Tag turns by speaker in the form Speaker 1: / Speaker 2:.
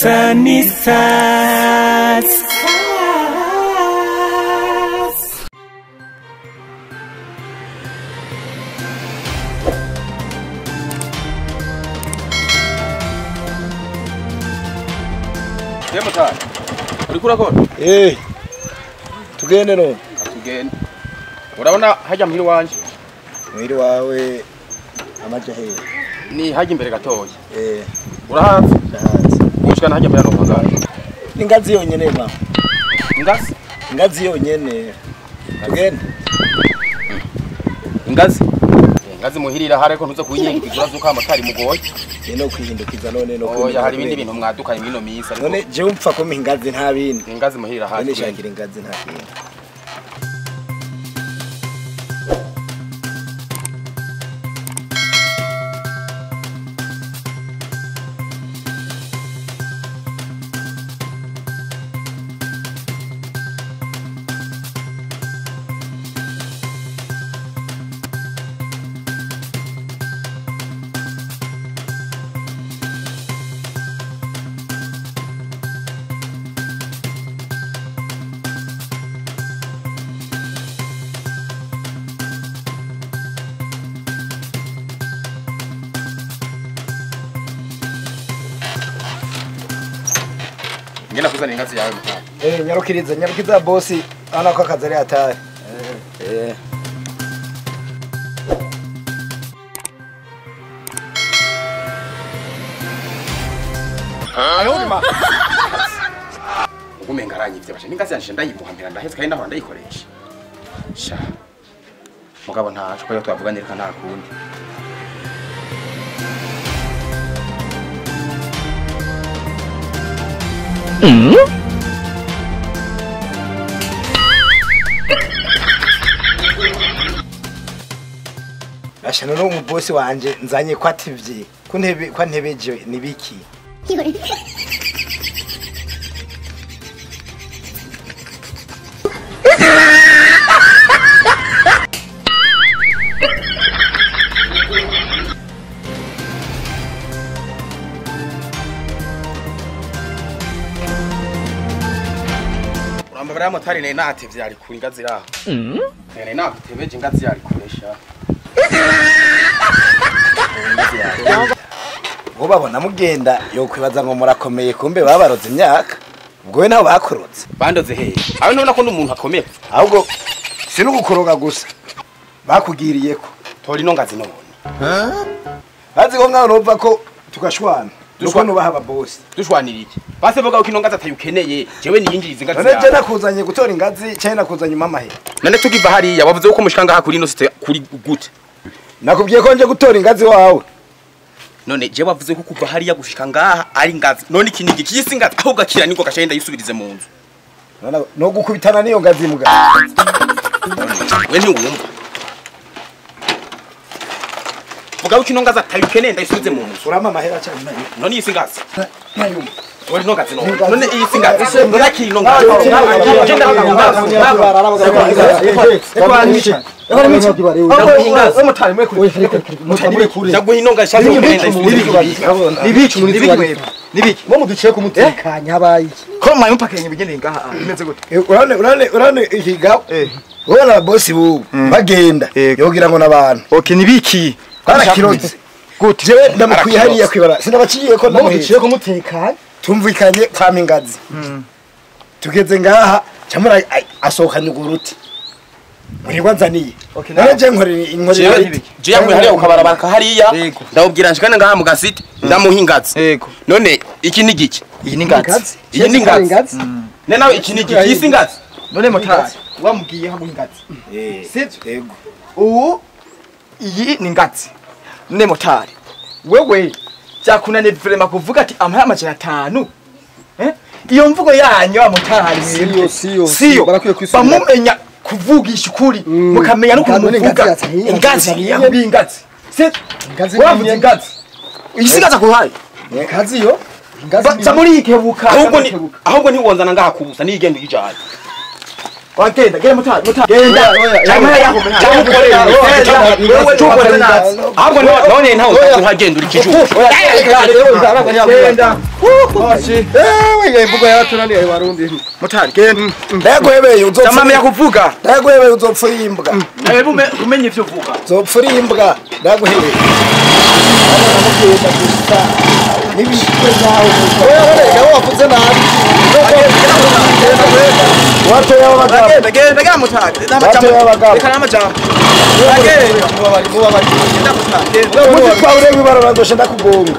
Speaker 1: Sunny Stars.
Speaker 2: Motari. Uriko urakora?
Speaker 3: Eh. Tugende none.
Speaker 2: Tugende. Urabona hajya muhiri wanje.
Speaker 3: Muhiri wawe amaje hehe?
Speaker 2: Ni hajya imbere gatoya.
Speaker 3: Eh.
Speaker 2: Urahazi?
Speaker 3: Ndahazi.
Speaker 2: Gushikana hajya mbere no kwanza.
Speaker 3: Ingazi yonyene ma.
Speaker 2: Ingazi?
Speaker 3: Ingazi yonyene. Tugende.
Speaker 2: Ingazi? Ingazi muhirira hare ko ntuze kuyihindukiza urazuka amatari mugoye.
Speaker 3: No kwihindukiza none no
Speaker 2: kwihindukiza. Oya hari ibindi bintu mwadukanye mwino misa.
Speaker 3: None je umfa ko ingazi nta bindi.
Speaker 2: Ingazi muhirira hare.
Speaker 3: None shakira ingazi nta bindi.
Speaker 2: Ngena kuzana ingazi yawe mutari.
Speaker 3: Eh nyarukiriza nyarukiza bosi ana ko akazi ari atari. Eh.
Speaker 2: Ayoma. Ugumenga aranyivye bashe n'ingazi yanje ndayimuhampera ndahetse kandi ndahora ndayikoresha. Sha. Mugabo ntaco ko twavuganye reka nta kundi.
Speaker 3: Asha none umubosi wanje nzanye ko ativye kuntebe kwa ntebeje nibiki
Speaker 2: Urambabara motari ne natevye ari kuri ingazi raho. Ne nagutebeje ingazi yari kuresha.
Speaker 3: Ngo babona mugenda yo kwibaza ngo murakomeye kumbe babaroze imyaka ubwo we naho bakorotse
Speaker 2: bandoze hehe aho none ko n'umuntu akomeye
Speaker 3: ahubwo sinugukoroga gusa bakugiriye ko
Speaker 2: tori no ngazi none
Speaker 3: bazi ko nkaho nova ko tugashwana nuko nubaha ababosi
Speaker 2: dushwanira iki base vuga ko ino ngazi atayukeneye jewe niyinjiriza ingazi
Speaker 3: none je nakuzanye gutora ingazi cyane nakuzanye mama he
Speaker 2: none tukiva hariya wavuze ko mushikanga hakuri ino site kuri gute
Speaker 3: nakubwiye ko nje gutora ingazi wawe
Speaker 2: none je wavuze ko kuva hariya gushika ngaha ari ngazi none ikinigi kiyisi ngazi aho gakira niko gashenda yisubirize mu nzu
Speaker 3: none no gukubitana niyo ngazi muga
Speaker 2: we ntiwumva vuga ko ino ngazi atayukeneye ndayisubize mu nzu
Speaker 3: urama amahera cyane
Speaker 2: none iyi singazi
Speaker 3: nayumva
Speaker 2: uri no ngazi none none iyi singazi none akiri no ngazi
Speaker 3: urane ikiga ubona ababosi bubu bagenda yogira ngo n'abantu
Speaker 4: okay nibiki
Speaker 3: barakirotse gute jewe ndamukwiye hariya kwibara sinabaciye ko
Speaker 4: ndamuciye ko mutekanye
Speaker 3: tumvikanye kwama ingazi tugeze ngaha camura asohokanye uruti murirwa nzaniye none je nkorera
Speaker 2: je yamuye hariya ukabarabara hariya ndabubwira nshikane ngaha mu gasite ndamuha ingazi none iki ni giki
Speaker 4: iyi ni ingazi
Speaker 2: iyi ni ingazi ne nawe iki ni giki iyi ingazi
Speaker 4: none motari wamubwiye haguha ingazi sivyo
Speaker 3: yego
Speaker 4: ubu iyi ni ingazi none motari wewe byakunaniye vraiment kuvuga ati ampaye 500 eh iyo mvugo yanyu amotari
Speaker 5: siyo siyo barakwiye kwisubira
Speaker 4: bamumenya kuvugisha ukuri mukamenya no kumuvuga ingazi yabi ingazi se
Speaker 5: ingazi
Speaker 4: wavuze ingazi isigaza kuhaye
Speaker 5: ingazi yo ingazi
Speaker 4: za muri ikebuka
Speaker 2: ahubwo ni wonzana ngaha kubusa ni igenda uyijanye
Speaker 4: Wagenda genda mutari mutari genda
Speaker 2: cyangwa ukore
Speaker 4: cyukore nazi
Speaker 2: ahubwo none ntawe uhagenda uri kijuju
Speaker 4: genda
Speaker 5: Ewe imvugo yaratunaniye Barundi.
Speaker 4: Mutari genda
Speaker 3: Ndaguhebeye uzopfa.
Speaker 4: Tamame yakuvuga
Speaker 3: Ndaguhebeye uzopfa imbwa.
Speaker 4: Umenye ivyo uvuga
Speaker 3: Uzopfa imbwa. Ndaguhebeye. Namubwira gusa. Nibishwe nawe.
Speaker 5: Oya oya wavuze nabi.
Speaker 3: Watoya abagabo.
Speaker 4: Genda genda genda mutari
Speaker 3: Watoya abagabo.
Speaker 4: Reka n'amajambo genda
Speaker 5: Mubabari mubabari.
Speaker 4: Genda mutari genda
Speaker 3: Muzi kwa urebe ibarabara ndoshe ndakugonga.